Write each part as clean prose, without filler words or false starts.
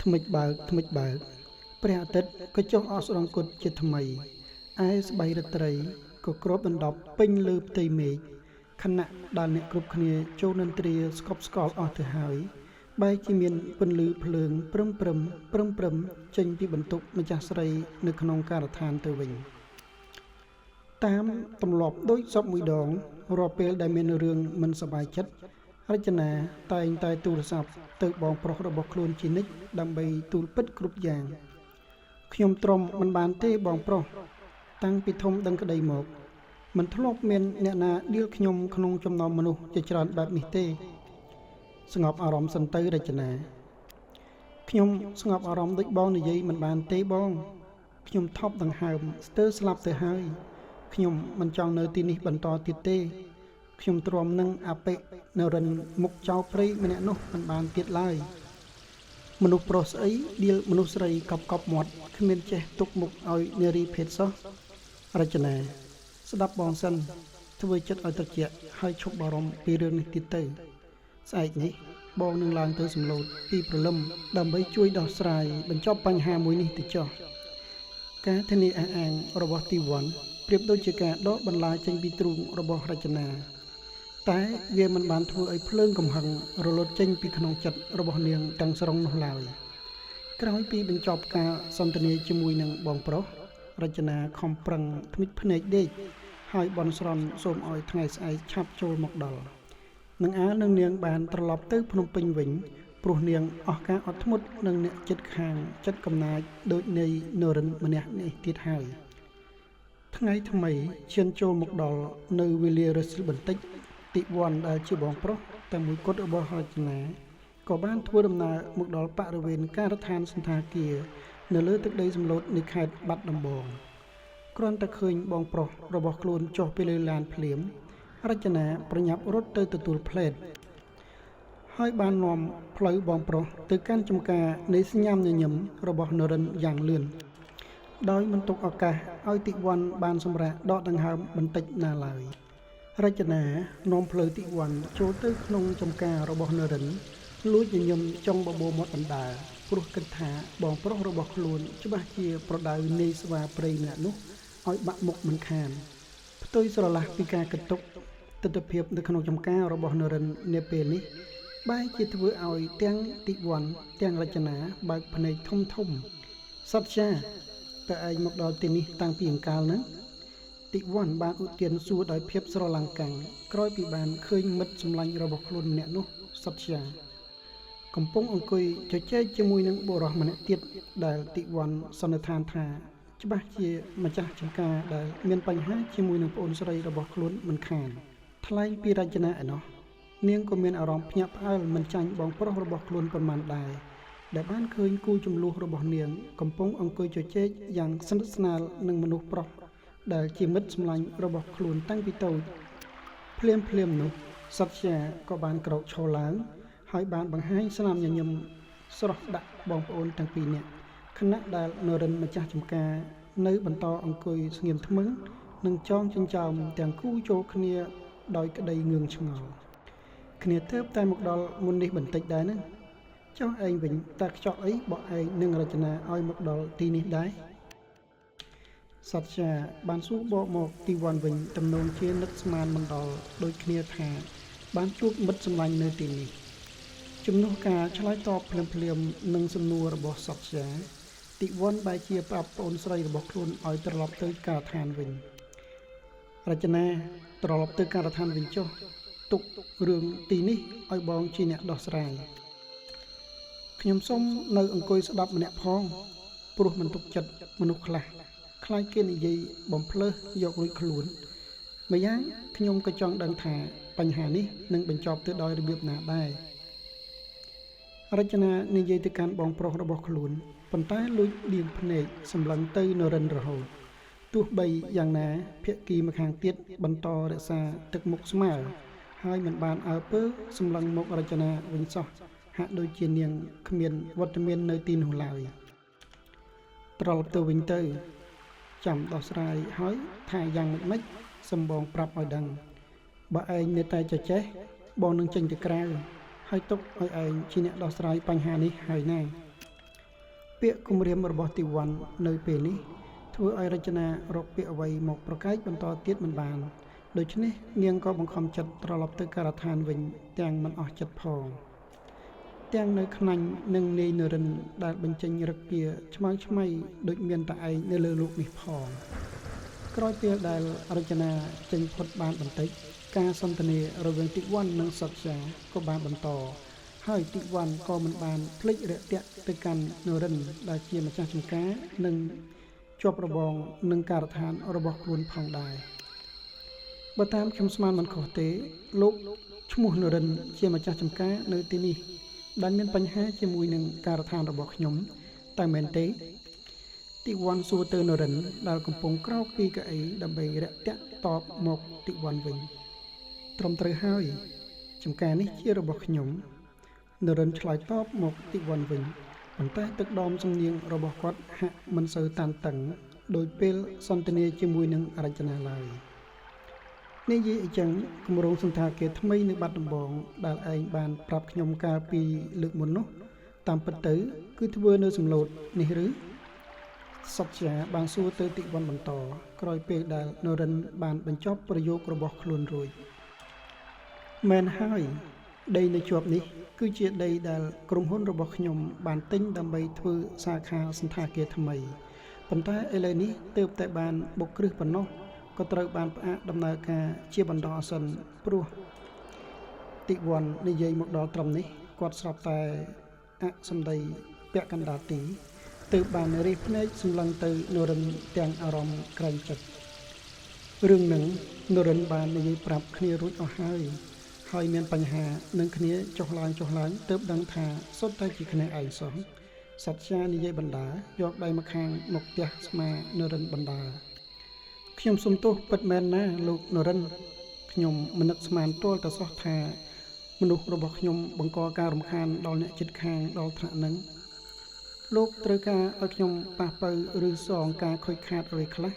ធ្មេចបើកធ្មេចបើកព្រះអាទិត្យក៏ចុះអស្តង្គតជាថ្មីឯស្បៃរាត្រីក៏គ្របដណ្ដប់ពេញលើផ្ទៃមេឃខណៈដែលអ្នកគ្រប់គ្នាចូលនិន្ទ្រាស្កប់ស្កល់អស់ទៅហើយបែរជាមានពន្លឺភ្លើងព្រឹមព្រឹមព្រឹមព្រឹមចេញពីបន្ទប់ម្ចាស់ស្រីនៅក្នុងការដ្ឋានទៅវិញតាមទម្លាប់ដូចសពមួយដងរាល់ពេលដែលមានរឿងមិនសប្បាយចិត្តរចនាតែងតែទូរស័ព្ទទៅបងប្រុសរបស់ខ្លួនជានិច្ចដើម្បីទូលពិតគ្រប់យ៉ាងខ្ញុំទ្រាំមិនបានទេបងប្រុសតាំងពីធំដឹងក្តីមកមិនធ្លាប់មានអ្នកណាដៀលខ្ញុំក្នុងចំណោមមនុស្សជាច្រើនបែបនេះទេស្ងប់អារម្មណ៍សិនទៅរចនាខ្ញុំស្ងប់អារម្មណ៍ដូចបងនិយាយមិនបានទេបងខ្ញុំថប់ដង្ហើមស្ទើរស្លាប់ទៅហើយខ្ញុំមិនចង់នៅទីនេះបន្តទៀតទេខ្ញុំទ្រាំនឹងអភិនរិនមុខចោលព្រៃម្នាក់នោះមិនបានទៀតឡើយមនុស្សប្រុសស្អីដៀលមនុស្សស្រីកប់កប់មាត់គ្មានចេះទុកមុខឲ្យនារីភេទសោះរចនាស្ដាប់បងសិនធ្វើចិត្តឲ្យត្រជាក់ហើយឈប់បារម្ភពីរឿងនេះទៀតទៅស្អែកនេះបងនឹងឡើងទៅសំឡូតពីព្រលឹមដើម្បីជួយដោះស្រាយបញ្ចប់បញ្ហាមួយនេះទៅចុះការធានាអះអាងរបស់ទីវ័នប្រៀបដូចជាការដកបន្លាចេញពីទ្រូងរបស់រចនាតែវាមិនបានធ្វើឲ្យភ្លើងកំហឹងរលត់ចេញពីក្នុងចិត្តរបស់នាងទាំងស្រុងនោះឡើយក្រោយពីបញ្ចប់ការសន្ទនាជាមួយនឹងបងប្រុសរចនាខំប្រឹងថ្មិចភ្នែកដេកហើយបន់ស្រន់សូមឲ្យថ្ងៃស្អែកឆាប់ចូលមកដល់នឹងអានឹងនាងបានត្រឡប់ទៅភ្នំពេញវិញព្រោះនាងអស់ការអត់ធ្មត់នឹងអ្នកចិត្តខាងចិត្តកំណាចដូចនៃនរិនម្នាក់នេះទៀតហើយថ្ងៃថ្មីឈានចូលមកដល់នៅវេលារសៀលបន្តិចតិវ័នដែលជាបងប្រុសតែមួយគត់របស់រចនាក៏បានធ្វើដំណើរមកដល់បរិវេណការដ្ឋានសន្តាគារនៅលើទឹកដីសំឡូតនៃខេត្តបាត់ដំបងគ្រាន់តែឃើញបងប្រុសរបស់ខ្លួនចុះពីលើឡានភ្លាមរចនាប្រញាប់រត់ទៅទទួលផ្លែតហើយបាននាំផ្លូវបងប្រុសទៅកាន់ចំការនៃស្ញាំញញឹមរបស់នរិនយ៉ាងលឿនដោយមិនទុកឱកាសឲ្យតិវ័នបានសម្រាកដកដង្ហើមបន្តិចណាឡើយរចនានាំផ្លូវតិវ័នចូលទៅក្នុងចំការរបស់នរិនលួចញញឹមចង់បបោមាត់បណ្ដើព្រោះគិតថាបងប្រុសរបស់ខ្លួនច្បាស់ជាប្រដៅនាយស្វាព្រៃម្នាក់នោះឲ្យបាក់មុខមិនខានផ្ទុយស្រឡះពីការគិតទុកទិដ្ឋភាពនៅក្នុងចំការរបស់នរិននាពេលនេះបែរជាធ្វើឲ្យទាំងតិវ័នទាំងរចនាបើកភ្នែកធំធំសត្យាតើឯងមកដល់ទីនេះតាំងពីអង្កាលហ្នឹងតិវ័នបានឧទានសួរដោយភាពស្រឡាំងកាំងក្រោយពីបានឃើញមិត្តសម្លាញ់របស់ខ្លួនម្នាក់នោះសត្យាកំពុងអង្គុយជជែកជាមួយនឹងបុរសម្នាក់ទៀតដែលតិវ័នសន្និដ្ឋានថាច្បាស់ជាម្ចាស់ចំការដែលមានបញ្ហាជាមួយនឹងប្អូនស្រីរបស់ខ្លួនមិនខានថ្លែងពីរចនាឯណោះនាងក៏មានអារម្មណ៍ភ្ញាក់ផ្អើលមិនចាញ់បងប្រុសរបស់ខ្លួនប៉ុន្មានដែរដែលបានឃើញគូចំនួនរបស់នាងកំពុងអង្គុយជជែកយ៉ាងស្និទ្ធស្នាលនឹងមនុស្សប្រុសដែលជាមិត្តសម្លាញ់របស់ខ្លួនតាំងពីតូចភ្លាមភ្លាមនោះសត្យាក៏បានក្រោកឈរឡើងហើយបានបង្ហាញស្នាមញញឹមស្រស់ដាក់បងប្អូនទាំងពីរនាក់ខណៈដែលនរិនម្ចាស់ចំការនៅបន្តអង្គុយស្ងៀមថ្មឹងនិងចងចិញ្ចើមទាំងគូចូលគ្នាដោយក្តីងឿងឆ្ងល់គ្នាទើបតែមកដល់មុននេះបន្តិចដែរណាចុះឯងវិញតើខ្ចក់អីបកឯងនឹងរចនាឲ្យមកដល់ទីនេះដែរសត្យាបានសួរបកមកទីវ័នវិញទំនងជានឹកស្មានមិនដល់ដូចគ្នាថាបានជួបមិត្តសម្លាញ់នៅទីនេះជំនួសការឆ្លើយតបភ្លាមៗនឹងសំណួររបស់សត្យាតិវ័នបែរជាប្រាប់ប្អូនស្រីរបស់ខ្លួនឲ្យត្រឡប់ទៅការដ្ឋានវិញរចនាត្រឡប់ទៅការដ្ឋានវិញចុះទុករឿងទីនេះឲ្យបងជាអ្នកដោះស្រាយខ្ញុំសូមនៅអង្គុយស្ដាប់ម្នាក់ផងព្រោះមិនទុកចិត្តមនុស្សខ្លះខ្លាចគេនិយាយបំភ្លើសយករួចខ្លួនម្យ៉ាងខ្ញុំក៏ចង់ដឹងថាបញ្ហានេះនឹងបញ្ចប់ទៅដោយរបៀបណាដែររចនានិយាយទៅកាន់បងប្រុសរបស់ខ្លួនប៉ុន្តែលួចដៀងភ្នែកសម្លឹងទៅនរិនរហូតទោះបីយ៉ាងណាភាគីម្ខាងទៀតបន្តរក្សាទឹកមុខស្មើហើយមិនបានអើពើសម្លឹងមករចនាវិញសោះហាក់ដូចជានាងគ្មានវត្តមាននៅទីនោះឡើយត្រឡប់ទៅវិញទៅចាំដោះស្រាយហើយថាយ៉ាងម៉េចសំបងប្រាប់ឲ្យដឹងបើឯងនៅតែចចេះបងនឹងចេញទៅក្រៅហើយទុកឲ្យឯងជាអ្នកដោះស្រាយបញ្ហានេះហើយណា ពាក្យគំរាមរបស់ទីវ័ននៅពេលនេះធ្វើឲ្យរចនារកពាក្យអ្វីមកប្រកែកបន្តទៀតមិនបានដូច្នេះនាងក៏បង្ខំចិត្តត្រឡប់ទៅការដ្ឋានវិញទាំងមិនអស់ចិត្តផងទាំងនៅខ្នាញ់នឹងនាយនរិនដែលបញ្ចេញរឹកគាឆ្មើងឆ្មៃដូចមានតែឯងនៅលើលោកនេះផងក្រោយពេលដែលរចនាចេញផុតបានបន្តិចការសន្ទនារវាងទីវ័ននិងសត្យាក៏បានបន្តហើយទីវ័នក៏មិនបានភ្លេចរាក់ទាក់ទៅកាន់នរិនដែលជាម្ចាស់ចម្ការនិងជាប់របងនឹងការដ្ឋានរបស់ខ្លួនផងដែរបើតាមខ្ញុំស្មានមិនខុសទេលោកឈ្មោះនរិនជាម្ចាស់ចម្ការនៅទីនេះដែលមានបញ្ហាជាមួយនឹងការដ្ឋានរបស់ខ្ញុំតែមែនទេទីវ័នសួរទៅនរិនដែលកំពុងក្រោកពីកៅអីដើម្បីរាក់ទាក់តបមកទីវ័នវិញត្រឹមត្រូវហើយចម្ការនេះជារបស់ខ្ញុំនរិនឆ្លើយតបមកទីវ័នវិញប៉ុន្តែទឹកដមសំនៀងរបស់គាត់ហាក់មិនសូវតានតឹងដោយពេលសន្ទនាជាមួយនឹងរចនាឡើយនិយាយអញ្ចឹងគម្រោងសន្តាគារថ្មីនៅបាត់ដំបងដែលឯងបានប្រាប់ខ្ញុំកាលពីលើកមុននោះតាមពិតទៅគឺធ្វើនៅសំឡូតនេះឬសត្យាបានសួរទៅទីវ័នបន្តក្រោយពេលដែលនរិនបានបញ្ចប់ប្រយោគរបស់ខ្លួនរួចមែនហើយដីនៅជាប់នេះគឺជាដីដែលក្រុមហ៊ុនរបស់ខ្ញុំបានទិញដើម្បីធ្វើសាខាសន្តាគារថ្មីប៉ុន្តែឥឡូវនេះទើបតែបានបុកគ្រឹះប៉ុណ្ណោះក៏ត្រូវបានផ្អាកដំណើរការជាបណ្ដោះអាសន្នព្រោះទីវ័ននិយាយមកដល់ត្រឹមនេះគាត់ស្រាប់តែអសម្ដីពាក់កណ្ដាលទីទើបបានរិះភ្នែកសម្លឹងទៅនរិនទាំងអារម្មណ៍ក្រែងចិត្តរឿងនឹងនរិនបាននិយាយប្រាប់គ្នារួចអស់ហើយហើយមានបញ្ហានឹងគ្នាចុះឡើងទើបដឹងថាសុទ្ធតែជាគ្នាឯងសោះសត្យានិយាយបណ្ដាយកដៃមកខាងមកផ្ទះស្មានរិនបណ្ដាខ្ញុំសុំទោសពិតមែនណាលោកនរិនខ្ញុំមិននឹកស្មានទាល់តែសោះថាមនុស្សរបស់ខ្ញុំបង្កការរំខានដល់អ្នកជិតខាងដល់ថ្នាក់នឹងលោកត្រូវការឲ្យខ្ញុំប៉ះពៅឬសងការខូចខាតអ្វីខ្លះ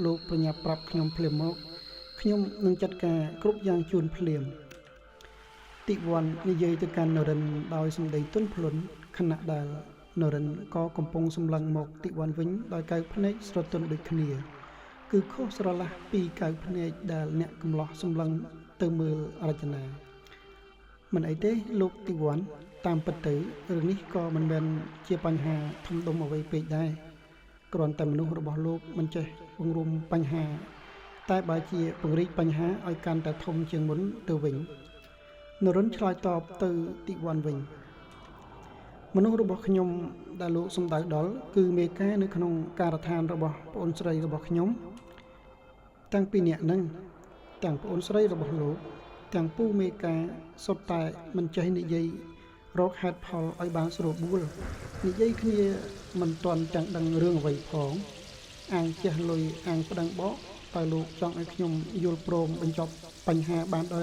លោកប្រញាប់ប្រាប់ខ្ញុំភ្លាមមកខ្ញុំនឹងចាត់ការគ្រប់យ៉ាងជូនភ្លាមទីវ័ននិយាយទៅកាន់នរិនដោយសម្ដីទន់ភ្លន់ខណៈដែលនរិនក៏កំពុងសម្លឹងមកទីវ័នវិញដោយកៅភ្នែកស្រទន់ដូចគ្នាគឺខុសស្រឡះពីកៅភ្នែកដែលអ្នកកំឡោះសម្លឹងទៅមើលរចនាមិនអីទេលោកទីវ័នតាមពិតទៅរឿងនេះក៏មិនមែនជាបញ្ហាធំដុំអ្វីពេកដែរគ្រាន់តែមនុស្សរបស់លោកមិនចេះបង្រួមបញ្ហាតែបើជាពង្រីកបញ្ហាឲ្យកាន់តែធំជាងមុនទៅវិញនរិនឆ្លើយតបទៅទីវ័នវិញមនុស្សរបស់ខ្ញុំដែលលោកសំដៅដល់គឺមេការនៅក្នុងការដ្ឋានរបស់ប្អូនស្រីរបស់ខ្ញុំតាំងពីអ្នកនឹងទាំងប្អូនស្រីរបស់លោកទាំងពូមេការសុទ្ធតែមិនចេះនិយាយរកហេតុផលឲ្យបានស្រួលបួលនិយាយគ្នាមិនទាន់ទាំងដឹងរឿងអ្វីផងអាងជះលុយអាងប្តឹងបកតើលោកចង់ឲ្យខ្ញុំយល់ព្រមបញ្ចប់បញ្ហាបានដោយ